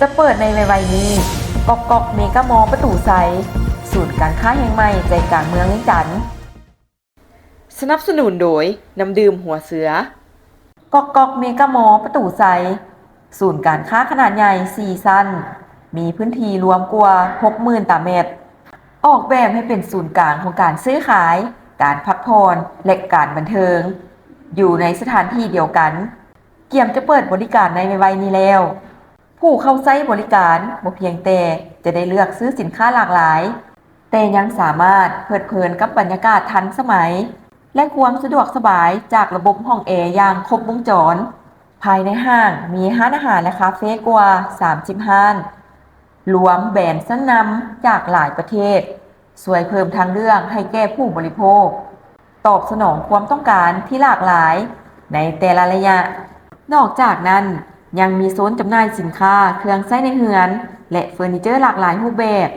ຈະເປີດໃນໄວໆນີ້ ກອກກອກເມກາມໍປະຕູໄຊ, ສູນການຄ້າແຫ່ງໃໝ່ໃຈກາງເມືອງວຽງຈັນ. ສະໜັບສະໜູນໂດຍ ນ້ຳດື່ມຫົວເສືອ. ກອກກອກເມກາມໍປະຕູໄຊ, ສູນການຄ້າຂະໜາດໃຫຍ່ສີ່ຊັ້ນ, ມີພື້ນທີ່ລວມກວ່າຫົກໝື່ນຕາແມັດ, ອອກແບບໃຫ້ເປັນສູນກາງຂອງການຊື້ຂາຍ, ການພັກຜ່ອນ ແລະ ການບັນເທີງ ຢູ່ໃນສະຖານທີ່ດຽວກັນ. ກຽມຈະເປີດບໍລິການໃນໄວໆນີ້ແລ້ວ. ຜູ້ເຂົ້າໃຊ້ບໍລິການບໍ່ພຽງແຕ່ຈະໄດ້ເລືອກຊື້ສິນຄ້າຫຼາກຫຼາຍ, ແຕ່ຍັງສາມາດເພີດເພີນກັບບັນຍາກາດທັນສະໄໝ ແລະ ຄວາມສະດວກສະບາຍຈາກລະບົບຫ້ອງແອຢ່າງຄົບວົງຈອນ. ພາຍໃນຫ້າງມີຮ້ານອາຫານ ແລະ ຄາເຟກວ່າສາມສິບຮ້ານ, ລວມແບຣນຊັ້ນນຳຈາກຫຼາຍປະເທດ, ຊ່ວຍເພີ່ມທາງເລືອກໃຫ້ແກ່ຜູ້ບໍລິໂພກ, ຕອບສະໜອງຄວາມຕ້ອງການທີ່ຫຼາກຫຼາຍໃນແຕ່ລະໄລຍະ. ນອກຈາກນັ້ນ, ຍັງມີໂຊນຈຳໜ່າຍສິນຄ້າເຄື່ອງໃຊ້ໃນເຮືອນ ແລະ ເຟີນີເຈີຫຼາກຫຼາຍຮູບແບບ,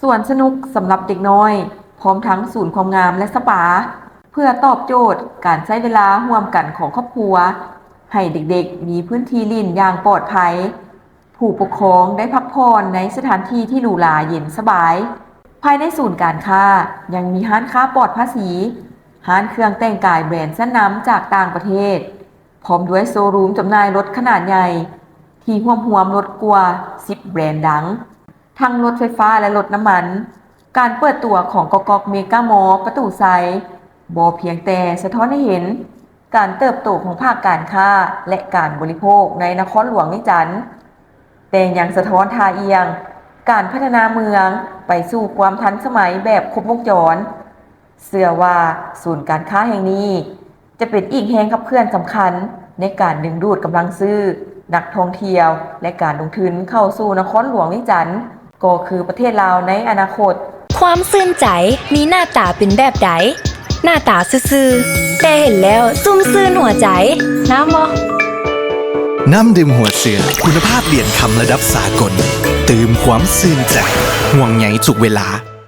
ສວນສະໜຸກສຳລັບເດັກນ້ອຍ, ພ້ອມທັງສູນຄວາມງາມ ແລະ ສະປາ, ເພື່ອຕອບໂຈດການໃຊ້ເວລາຮ່ວມກັນຂອງຄອບຄົວ, ໃຫ້ເດັກໆມີພື້ນທີ່ຫຼິ້ນຢ່າງປອດໄພ. ຜູ້ປົກຄອງໄດ້ພັກຜ່ອນໃນສະຖານທີ່ທີ່ຫຼູຫຼາເຢັນສະບາຍ. ພາຍໃນສູນການຄ້າຍັງມີຮ້ານຄ້າປອດພາສີ, ຮ້ານເຄື່ອງແຕ່ງກາຍແບຣນຊັ້ນນຳຈາກຕ່າງປະເທດ, ພ້ອມດ້ວຍໂຊຣູມຈຳໜ່າຍລົດຂະໜາດໃຫຍ່ທີ່ຮວບຮວມລົດກວ່າສິບແບຣນດັງ, ທັງລົດໄຟຟ້າ ແລະ ລົດນ້ຳມັນ. ການເປີດຕົວຂອງກອກກອກເມກາມໍປະຕູໄຊ ບໍ່ພຽງແຕ່ສະທ້ອນໃຫ້ເຫັນ ການເຕີບໂຕຂອງພາກການຄ້າ ແລະ ການບໍລິໂພກໃນນະຄອນຫຼວງວຽງຈັນ, ແຕ່ຍັງສະທ້ອນທ່າອ່ຽງການພັດທະນາເມືອງໄປສູ່ຄວາມທັນສະໄໝແບບຄົບວົງຈອນ. ເຊື່ອວ່າສູນການຄ້າແຫ່ງນີ້ຈະເປັນອີກແຮງຂັບເຄື່ອນສຳຄັນໃນການດຶງດູດກຳລັງຊື້, ນັກທ່ອງທ່ຽວ ແລະ ການລົງທຶນເຂົ້າສູ່ນະຄອນຫຼວງວຽງຈັນ ກໍຄືປະເທດລາວໃນອະນາຄົດ. ຄວາມຊື່ນໃຈມີໜ້າຕາເປັນແບບໃດ? ໜ້າຕາຊື່ໆ ແຕ່ເຫັນແລ້ວຊຸ່ມຊື່ນຫົວໃຈ. ນ້ຳບໍ່? ນ້ຳດື່ມຫົວເສືອ ຄຸນນະພາບຫຼຽນຄຳລະດັບສາກົນ, ຕື່ມຄວາມຊື່ນໃຈ, ຫ່ວງໃຍທຸກເວລາ.